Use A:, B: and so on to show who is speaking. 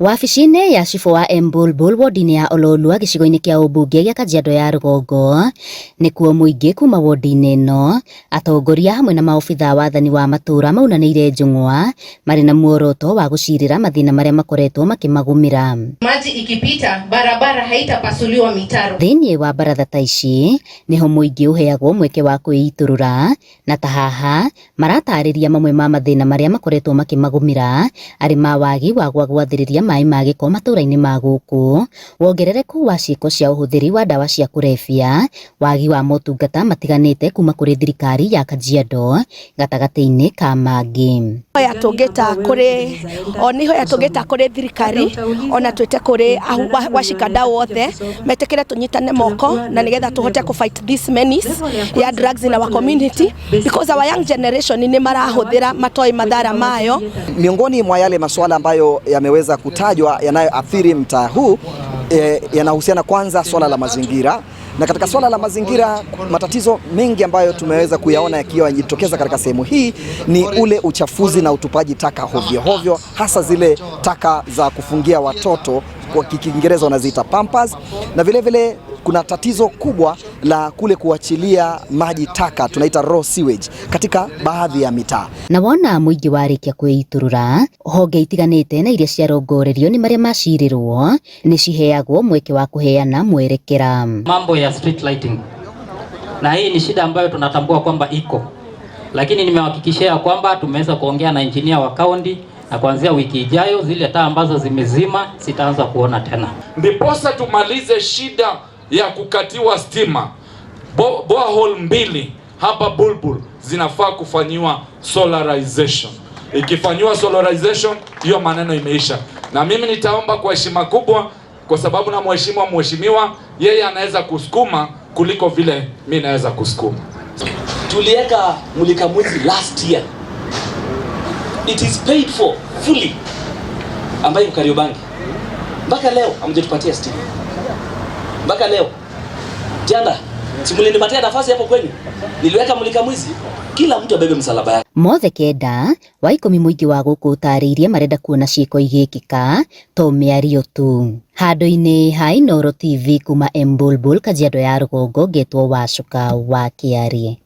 A: Wabici-inĩ ya cibũ wa Embulbul wodi-inĩ ya Ololua gĩcigo-inĩ kĩa ũmbunge gĩa Kajiado ya rũgongo nĩkuo mũingĩ kuma wodi-inĩ ĩno atongoria hamwe na maobithaa wathani wa matũra maunanĩire njũng'wa marĩ na muoroto wa gũcirĩra mathĩna marĩa makoretwo makĩmagũmĩra.
B: Maji ikipita barabara haitapasuliwa mitaro.
A: Thĩinĩ wa baratha ta ici nĩho mũingĩ ũheagwo mweke wa kwĩitũrũra na ta haha maratarĩria mamwe ma mathĩna marĩa makoretwo makĩmagũmĩra arĩ ma wagi wa gwa gwathĩrĩria maĩ ma gĩko matũra-inĩ ma gũkũ, wongerereku wa ciĩko cia ũhũthĩri wa ndawa cia kũrebia, wagi wa motungata matiganĩte kuma kũrĩ thirikari ya Kajiado gatagatĩ-inĩ ka mangĩ.
C: Hoya tũngĩta kũrĩ o nĩ hoya tũngĩta kũrĩ thirikari ona twĩte kũrĩ washikadau othe metĩkĩre tũnyitane moko na nĩgetha tũhote kũ fight this menace ya drugs in our community, because our young generation nĩ marahũthĩra matoĩ madhara mayo.
D: Miongoni mwa yale masuala ambayo yameweza kutajwa yanayoathiri mtaa huu yanahusiana kwanza swala la mazingira, na katika swala la mazingira matatizo mengi ambayo tumeweza kuyaona yakiwa yanajitokeza katika sehemu hii ni ule uchafuzi na utupaji taka hovyo hovyo, hasa zile taka za kufungia watoto, kwa Kiingereza wanaziita pampers, na vile vile kuna tatizo kubwa la kule kuachilia maji taka tunaita raw sewage katika baadhi ya mitaa.
A: Na wona mũingĩ warĩkia kwĩitũrũra honge itiganĩte na iria ciarongorerio nĩ marĩa macirĩrwo nĩ ciheagwo mweke wa kũheana mwerekera.
E: Mambo ya street lighting, na hii ni shida ambayo tunatambua kwamba iko, lakini nimewahakikishia kwamba tumeweza kuongea na engineer wa county na kuanzia wiki ijayo zile taa ambazo zimezima sitaanza kuona tena.
F: Ndiposa tumalize shida ya kukatiwa stima. Borehole mbili hapa Bulbul zinafaa kufanyiwa solarization. Ikifanyiwa solarization, hiyo maneno imeisha. Na mimi nitaomba kwa heshima kubwa, kwa sababu na mheshimiwa mheshimiwa, yeye anaweza kusukuma kuliko vile mi naweza kusukuma.
G: Tuliweka mulika mwizi last year. It is paid for fully, ambayo iko Kariobangi. Mpaka leo hamjatupatia stima. Mpaka leo. Jana si mlinipatia nafasi hapo kwenu? Niliweka mulika mwizi. Kila mtu abebe msalaba yake.
A: Mothe kenda wa 10 mũingĩ wa gũkũ ũtarĩirie marenda kuona ciĩko igĩkĩka to mĩario tu. Handũ-inĩ ha Inooro TV kuma Embulbul, Kajiado ya rũgongo, ngetwo Wacuka wa Kĩarie.